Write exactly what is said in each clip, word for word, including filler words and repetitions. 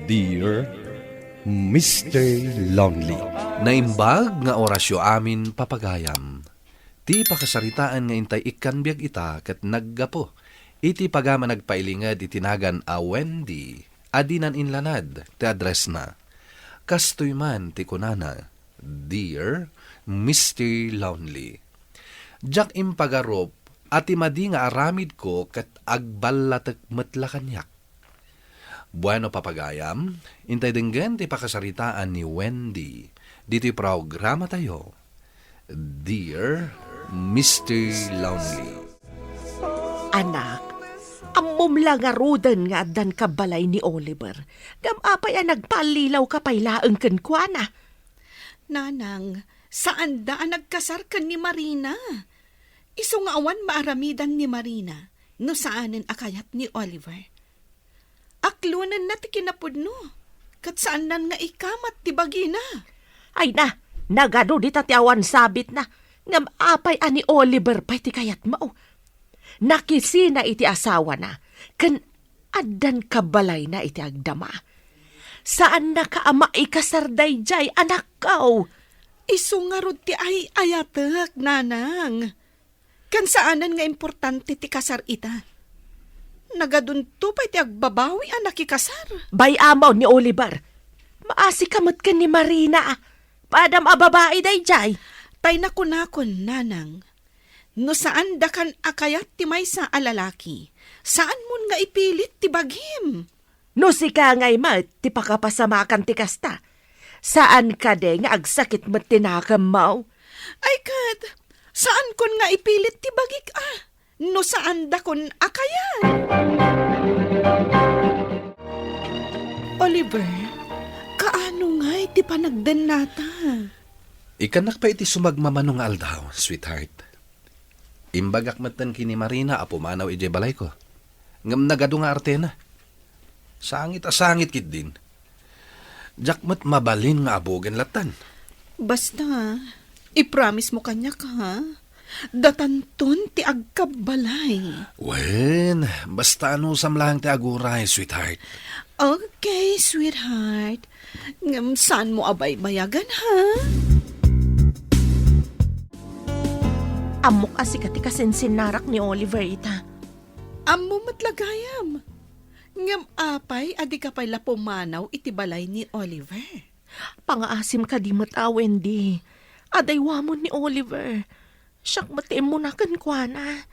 Dear Mister Lonely. Naimbag nga orasyo amin, papagayam. Ti pakasaritaan nga intay ikkan biag ita ket naggapu iti pagam a nagpailinged iti nagan a Wendy a dinan inlanad ti addressna. Kastoy man ti kunana, "Dear Mister Lonely, diak impagarup a ti madi nga aramidko ket agballatek met la kaniak." Bueno, papagayam, intay denggen ti pakasaritaan ni Wendy ditoy programatayo, Dear Mister Lonely. Anak, ammom la ngaruden nga addan kabbalay ni Oliver. Ngem apay a nagpallilawka pay laeng kenkuana? Nanang, saanda a nagkasar ken ni Marina. Isu nga awan maaramidan ni Marina no saanen a kayat ni Oliver. Aklonenna ti kinapudno, ket saannan nga ikamat ti bagina. Ay na, nagadu dita ti awan sabitna, ngem apay a ni Oliver pay ti kayatmo? Nakisina iti asawana, ken addan kabalayna iti agdama. Saannaka a maikasar daydiay, anakko. Isu ngarud ti ay-ayatek, nanang. Ken saanen nga importante ti kasar ita. Nagadunto pay ti agbabawi a nakikasar. Bay-am ni Oliver. Maasika met ken ni Marina. Padam a babai daydiay. Tay nakunakon, nanang, no saandakan a kayat ti maysa a lalaki, saanmon nga ipilit ti bagim. No sika ngay met ti pakapasamakan ti kasta, saan kadi nga agsakit met ti nakemmo? Ay ket, saankon nga ipilit ti bagik a, no saandakon a kayat. Oliver, kaano ngay ti panagdennata? Ikkannak pay iti sumagmamano nga aldaw, sweetheart. Imbagak metten ken ni Marina a pumanaw idiay balayko. Ngem nagadu nga artena. Sangit a sangit ketdin. Diak met mabalin nga abugen lattan. Basta, i-promise mo kaniak, ha? Datanton ti agkabbalay. Wen, basta anusam laeng ti aguray, sweetheart. Okay, sweetheart. Ngem saan mo a baybayagan, ha? Ammok a sika ti kasinsinnarak ni Oliver ita. Ammo met la gayam. Ngem apay a dika pay la pumanaw iti balay ni Oliver? Pangaasim kadi met a, Wendy. Adaywamon ni Oliver. Siak met ti immuna kenkuana.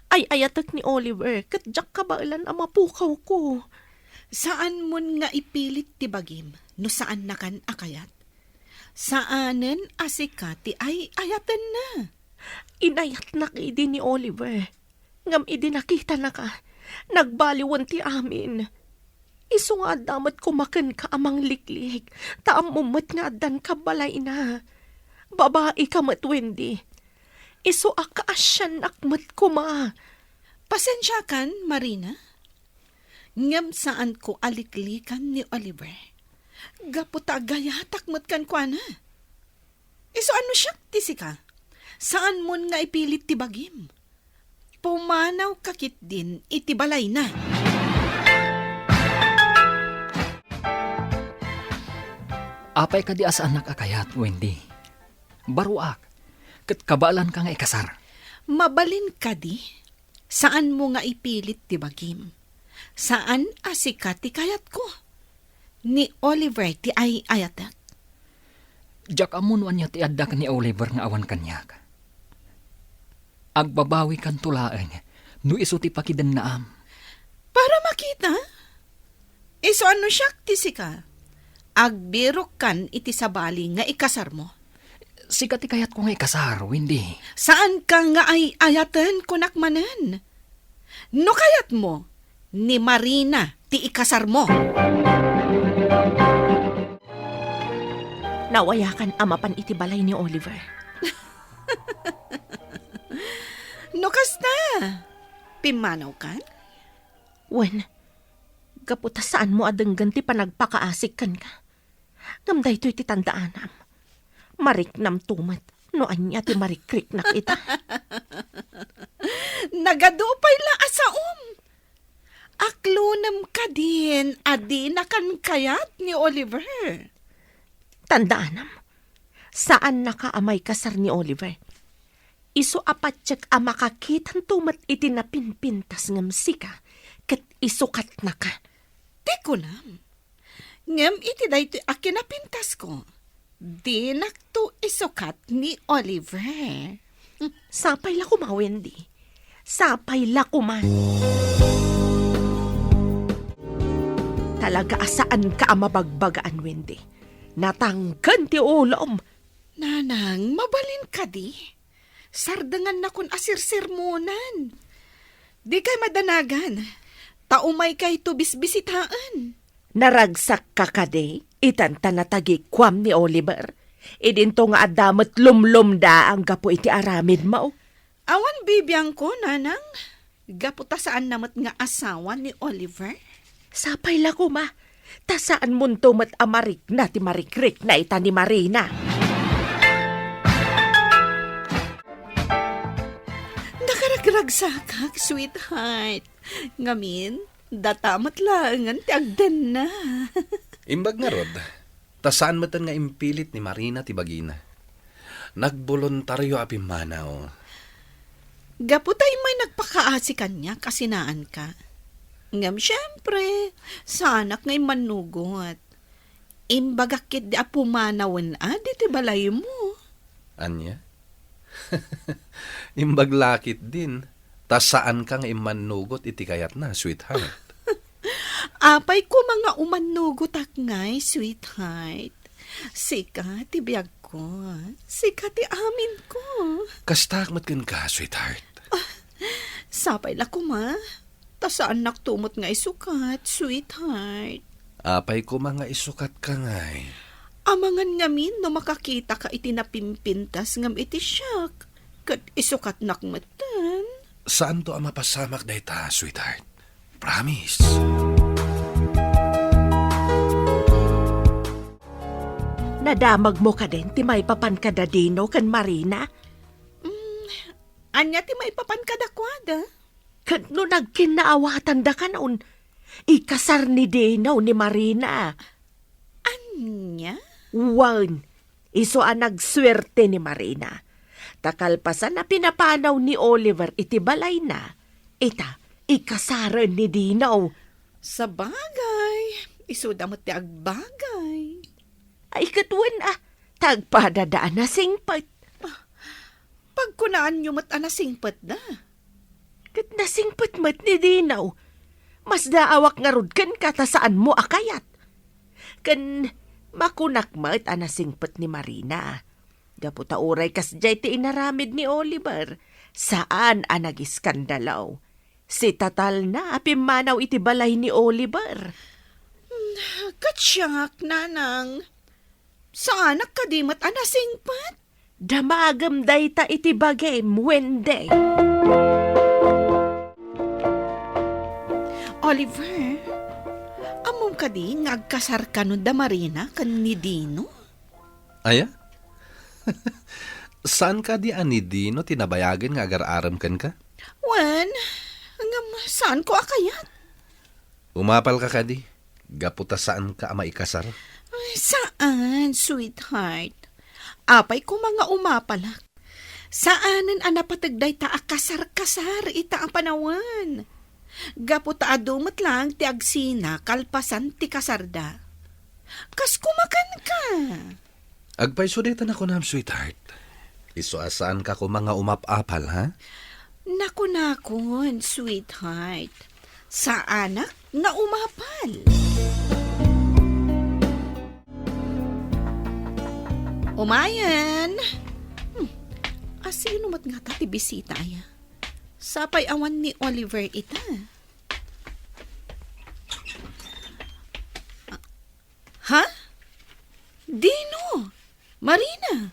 Ay-ayatek ni Oliver, ket diak kabaelan a mapukawko. Saanmon nga ipilit ti bagim no saannakan a kayat. Saanen a sika ti ay-ayatenna. Inayatnak idi ni Oliver, ngem idi nakitanaka, nagbaliwen ti amin. Isu nga adda met koma kenka a mangliklik, ta ammom met nga addan kabbalayna. Babaika met, Wendy. Isu a kaasiannak met koma. Pasensiakan, Marina. Ngem saanko a liklikan ni Oliver. Gapu ta agayatak met kenkuana. Isu a no siak ti sika, saanmon nga ipilit ti bagim. Pumanawka ketdin iti balayna. Apay kadi a saannak a kayat, Wendy? Baruak, ket kabaelanka nga ikasar. Mabalin kadi? Saanmo nga ipilit ti bagim. Saan a sika ti kayatko. Ni Oliver ti ay-ayatek. Diak ammo no ania ti adda ken ni Oliver nga awan kaniak. Agbabawikanto laeng no isu ti pakidennaam. Para makita? Isu a no siak ti sika, agbirokkan iti sabali nga ikasarmo. Sika ti kayatko nga ikasar, Wendy. Saanka nga ay-ayaten, kunak manen. No kayatmo, ni Marina ti ikasarmo. Nawayakan a mapan iti balay ni Oliver. No kasta, pimmanawkan? Wen, gapu ta saanmo a denggen ti panagpakaasik kenka. Ngem daytoy ti tandaanam. Mariknamto met no ania ti marikriknak ita. Nagadu pay la a saom. Aklonem kadin a dinakan kayat ni Oliver. Tandaanam, saannaka a maikasar ni Oliver. Isu a patiek a makakitanto met iti napinpintas ngem sika, ket isukatnaka. Ti kunam, ngem iti daytoy a kinapintasko, dinakto isukat ni Oliver. Sapay la koma, Wendy. Sapay la koma. Talaga a saanka a mabagbagaan, Wendy. Natangken ti ulom. Nanang, mabalin kadi? Sardengannakon a sirsermonan. Dikay madanagan, ta umaykayto bisbisitaen. Naragsakka kadi, itan ta natagikuam ni Oliver? Idinto nga adda met lumlumda anggapo iti aramidmo. Awan bibiangko, nanang. Gapu ta saanna met nga asawa ni Oliver? Sapay la koma, ta saanmonto met a marikna ti marikrikna ita ni Marina. Nakaragragsakak, sweetheart. Ngamin, data met laengen ti agdenna. Imbag ngarud, ta saan metten nga impilit ni Marina ti bagina. Nagboluntario a pimmanaw. Gapu ta immay nagpakaasi kaniak a sinaanka. Ngem siempre, saanak nga immannugot. Imbagak ketdi a pumanawen a ditoy balaymo. Ania? Imbag la ketdin, ta saanka nga immannugot iti kayatna, sweetheart. Apay koma nga umannugotak ngay, sweetheart. Sika ti biagko. Sika ti aminko. Kastaak met kenka, sweetheart. Sapay la koma. Ta saannakto met nga isukat, sweetheart. Apay koma nga isukatka ngay? Amangan ngamin no makakitaka iti napimpintas ngem iti siak, ket isukatnak metten. Saanto a mapasamak dayta, sweetheart. Promise. Nadamagmo kadin ti maipapan kada Dino ken Marina? Mm, ania ti maipapan kadakuada? Ket no nagkinnaawatandakanon, ikasar ni Dino ni Marina. Ania? Wen, isu a nagsuerte ni Marina. Ta kalpasan a pinapanaw ni Oliver iti balayna, ita, ikasaren ni Dino. Sabagay, isuda met ti agbagay. Ay, ket wen a, ta agpadada a nasingpet. Pagkunaanyo met a nasingpetda. Ket nasingpet met ni Dino. Masdaawak ngarud kenka ta saanmo a kayat. Ken makunak met a nasingpet ni Marina. Gapu ta uray kasdiay ti inaramid ni Oliver, saan a nagiskandalo. Sitatalna a pimmanaw iti balay ni Oliver. Hmm, ket siak, nanang, saanak kadi met a nasingpet? Damagem dayta iti bagim, Wendy. Oliver, ammom kadi nga agkasarkanon da Marina ken ni Dino? Aya? Saan kadi a ni Dino ti nabayagen nga agar-arem kenka? Wen, ngem saanko a kayat. Umapalka kadi, gapu ta saanka a maikasar? Ay, saan, sweetheart. Apay koma nga umapalak. Saanen a napateg dayta a kasar-kasar ita a panawen. Gapu ta adu met laeng ti agsina kalpasan ti kasarda. Kas koma kenka. Agpayso dayta nakunam, sweetheart. Isu a saanka koma nga umap-apal, ha? Nakunakon, sweetheart. Saanak nga umapal. Umayen. Hmm. Asino met ngata ti bisita aya? Sapay awan ni Oliver ita. Ha? Dino? Marina?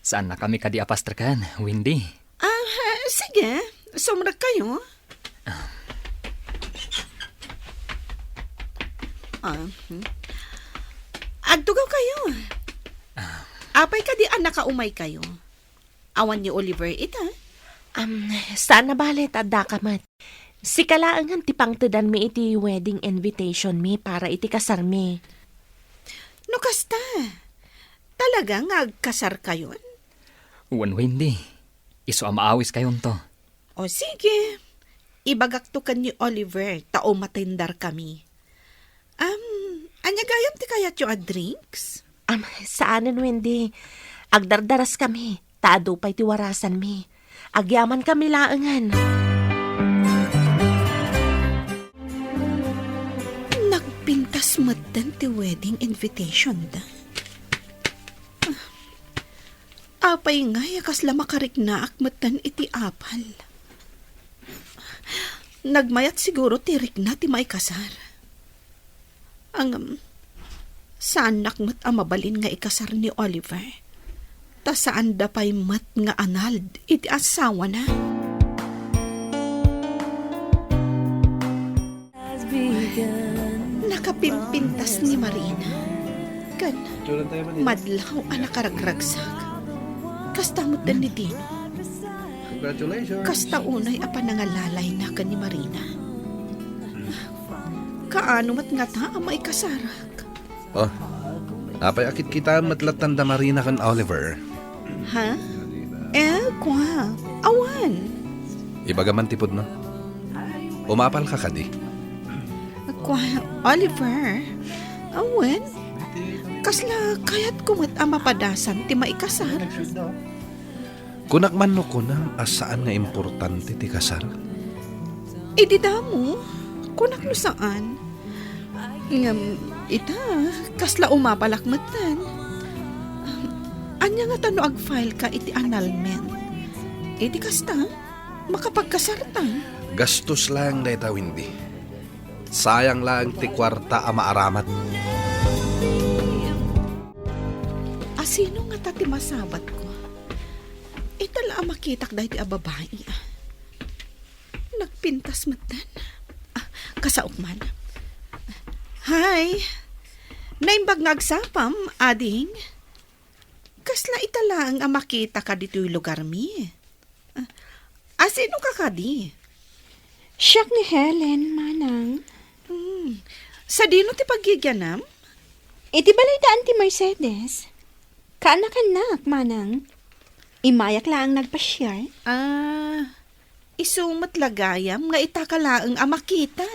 Saannakami kadi a pastreken, Wendy? Ah, sige. Sumrekkayo. Ah, hmm. Agtugawkayo. Ah. Apay kadi a nakaumaykayo? Awan ni Oliver ita? Am, saan a bale ta addaka met. Sika laengen ti pangtedanmi iti wedding invitation mi para iti kasarmi. No kasta, talaga nga agkasarkayon? Wen, Wendy, isu a maawiskayonto. O sige, ibagakto ken ni Oliver ta umatendarkami. Am, ania gayam ti kayatyo a drinks? Am, saanen, Wendy. Agdardaraskami, ta adu pay ti warasanmi. Agyamankami laengen. Nagpintas metten ti wedding invitation da. Apay ngay a kasla makariknaak metten iti apal? Nagmayat siguro ti rikna ti maikasar. Ngem, saannak met a mabalin nga ikasar ni Oliver. Ta saanda pay met nga anald iti asawana. Nakapimpintas ni Marina. Ken madlaw a nakaragragsak. Kasta met ni Dino. Congratulations. Kasta unay a panangalalayna ken ni Marina. Kaano met ngata a maikasarak? Oh, apay a kitkitaem met lattan da Marina ken Oliver? Ha? Eh, kua, awan. Ibagam man ti pudno. Umapalka kadi? Kua, Oliver, awan. Kasla kayatko met a mapadasan ti maikasar. Kunak man no kunam a saan nga importante ti kasar? Idi damo, kunak no saan. Ngem ita, kasla umapalak metten. Ania ngata no agfile ka iti annulment? Iti kasta, makapagkasarta. Gastos laeng dayta, Wendy. Sayang laeng ti kuarta a maaramat. Asino ngata ti masabatko? Ita la a makitak daytoy a babai. Nagpintas metten. Ah, kasaok man. Hi. Naimbag nga agsapam, ading. Kasla ita laeng a makitaka ditoy lugarmi. Ah, asino ka kadi? Siak ni Helen, manang. Hmm. Sadino ti paggigianam? Iti balay da Auntie Mercedes. Kaanakannak, manang. Immayak laeng nagpasiar. Ah, isu met la gayam nga itaka laeng a makita.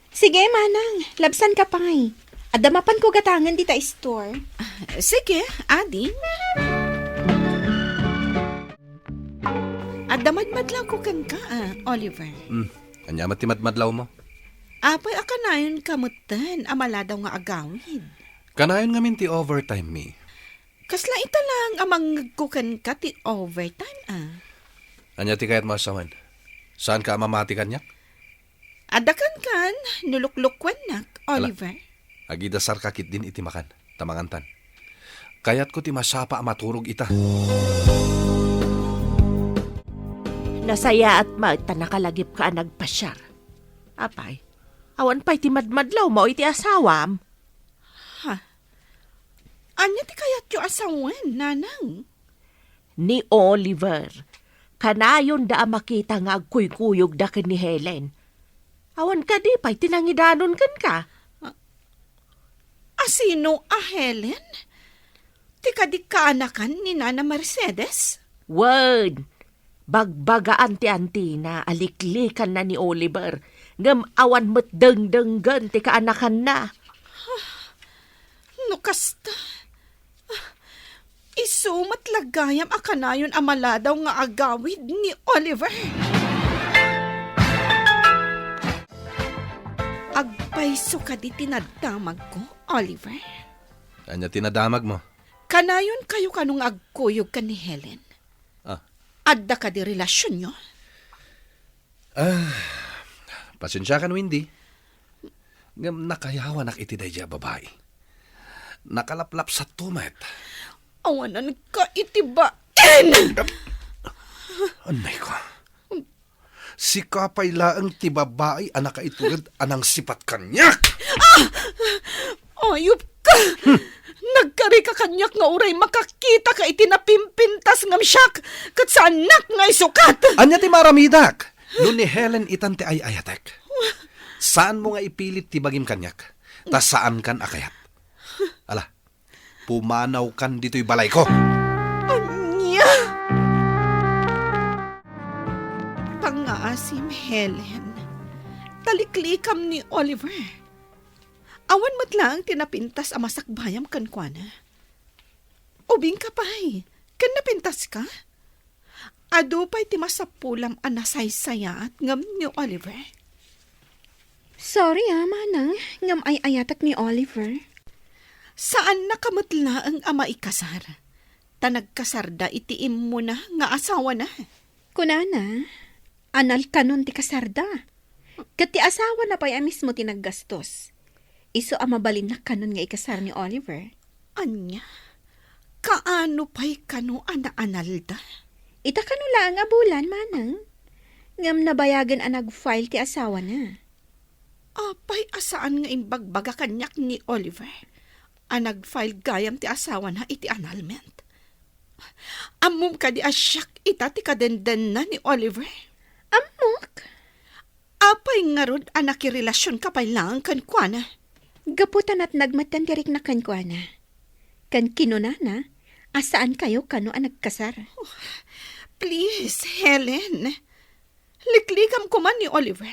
Sige, manang. Labsanka pay. Adda mapanko gatangen dita store. Ah, sige, ading. Adda madmadlawko kenka, ah, Oliver. Hmm, ania met ti madmadlawmo? Apay a kanayonka metten a maladaw nga agawid? Kanayon ngamin ti overtime mi. Kasla ita laeng a mangngegko kenka ti overtime, ah. Ania ti kayatmo a sawen? Saanka a mamati kaniak? Adda kenkan no luklukuennak, Ala, Oliver. Agidasarka ketdin iti makan, ta mangantan. Kayatko ti masapa a maturog ita. Nasayaat met ta nakalagipka a nagpasiar. Apay, awan pay ti madmadlawmo iti asawam? Ha? Ania ti kayatyo a sawen, nanang? Ni Oliver, kanayonda a makita nga agkuykuyogda ken ni Helen. Awan kadi pay ti nangidanon kenka? A-, asino a Helen? Ti kadi kaanakan ni Nana Mercedes? Wen, bagbagaan ti antina a liklikanna ni Oliver, ngem awan met dengdenggen ti kaanakanna. No kasta, ah, isu met la gayam a kanayon a maladaw nga agawid ni Oliver. Agpayso kadi ti nadamagko, Oliver? Ania ti nadamagmo? Kanayonkayo kano nga agkuyog ken ni Helen? Ah. Adda kadi relasionyo? Ah, pasensiakan, Wendy. Ngem nakayawanak iti daydiay a babai. Nakalaplapsatto met. Awananka iti bain! Anay ko. Sika pay laeng ti babai a nakaitured a nangsipat kaniak. Ah! Ayupka! Hmm. Nagkarika kaniak nga uray makakitaka iti napimpintas ngem siak, ket saannak nga isukat! Ania ti maaramidak? No ni Helen itan ti ay-ayatek, saanmo nga ipilit ti bagim kaniak, ta saankan a kayat. Ala, pumanawkan ditoy balayko. Ania? Pangngaasim, Helen. Taliklikam ni Oliver. Awan met laeng ti napintas a masakbayam kenkuana. Ubingka pay, ken napintaska? Adu pay ti masapulam a nasaysayaat ngem ni Oliver. Sorry, ah, manang, ngem ay-ayatek ni Oliver. Saannaka met laeng a maikasar, ta nagkasarda iti immuna nga asawana. Kunana, anal kanon ti kasarda. Ket ti asawana pay a mismo ti naggastos. Isu a mabalinna kanon nga ikasar ni Oliver. Ania? Kaano pay kano a naanalda? Ita kano laeng a bulan, manang. Ngem nabayagen a nag-file ti asawana. Apay a saan nga imbagbaga kaniak ni Oliver a nag-file gayam ti asawana iti annulment? Ammom kadi a siak ita ti kadendenna ni Oliver? Ammok. Apay ngarud a nakirelasionka pay laeng kenkuana? Gapu ta natnag metten ti rikna kenkuana. Ken kinunana a saankayo kano a nagkasar. Please, Helen. Liklikam koma ni Oliver.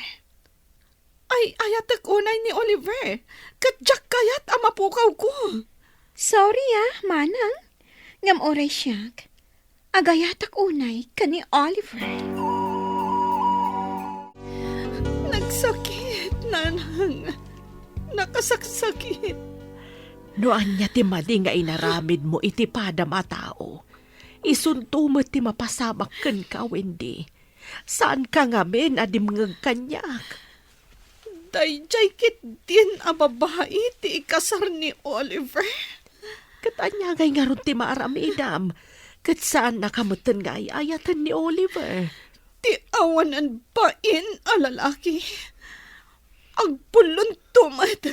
Ay-ayatek unay ni Oliver. Ket diak kayat a mapukawko. Sorry, ah, manang. Ngem uray siak, agayatak unay ken ni Oliver. Nagsakit, nanang. Nakasaksakit. No ania ti madi nga inaramidmo iti padam a tao, isunto met ti mapasamak kenka, Wendy. Saanka ngamin a dimngeg kaniak. Daydiay ketdin a babai ti ikasar ni Oliver. Ket ania ngay ngarud ti maaramidam? Ket saannaka metten nga ay-ayaten ni Oliver. Ti awanan bain a lalaki. Agpullonto met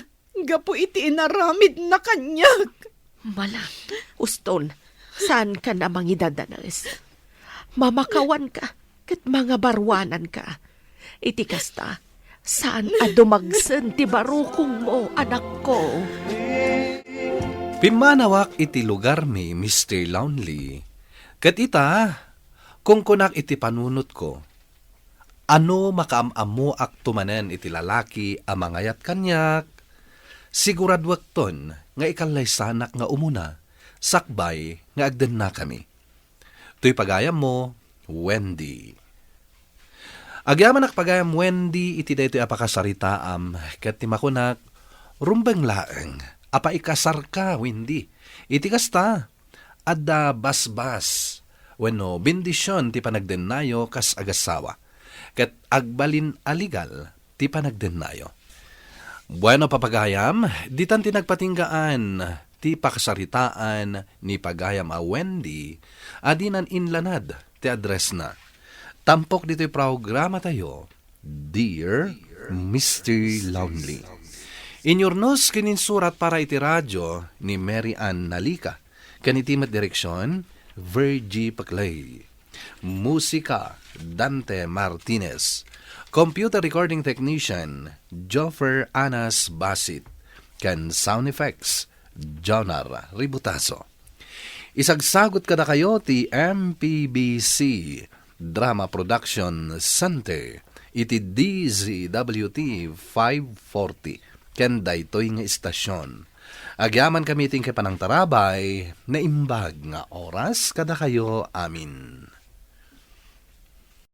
gapu iti inaramidna kaniak. Mala, uston, saankan a mangidadanes. Mamakawanka, ket mangabaruananka. Iti kasta, saan a dumagsen ti barukongmo, anakko. Pimmanawak iti lugarmi, Mister Lonely. Ket ita, kunkunak iti panunotko, a no makaam-ammoak to manen iti lalaki a mangayat kaniak, siguraduekton nga ikallaysanak nga umuna sakbay nga agdennakami. Toy pagayammo, Wendy. Agyamanak pagayam, Wendy, iti daytoy a pakasaritaam, ket ti makunak, rumbeng laeng a paikasarka, Wendy. Iti kasta, adda basbas wenno bendision ti panagdennayo kas agassawa, ket agbalin a legal ti panagdennayo. Bueno, papagayam, ditan ti nagpatinggaan ti pakasaritaan ni pagayam a Wendy a dinan inlanad ti addressna. Tampok ditoy programatayo, Dear Mister Lonely. Inyurnos ken insurat para iti radio ni Mary Ann Nalica, ken iti met direksion, Virgie Paclay. Musika, Dante Martinez. Computer recording technician, Joffer Anas Basit. Ken sound effects, Jonar Ributaso. Isagsagot kadakayo ti M P B C Drama Production Center iti D Z W T five forty ken daytoy nga istasyon. Agyamankami iti panangtarabay, naimbag nga oras kadakayo amin.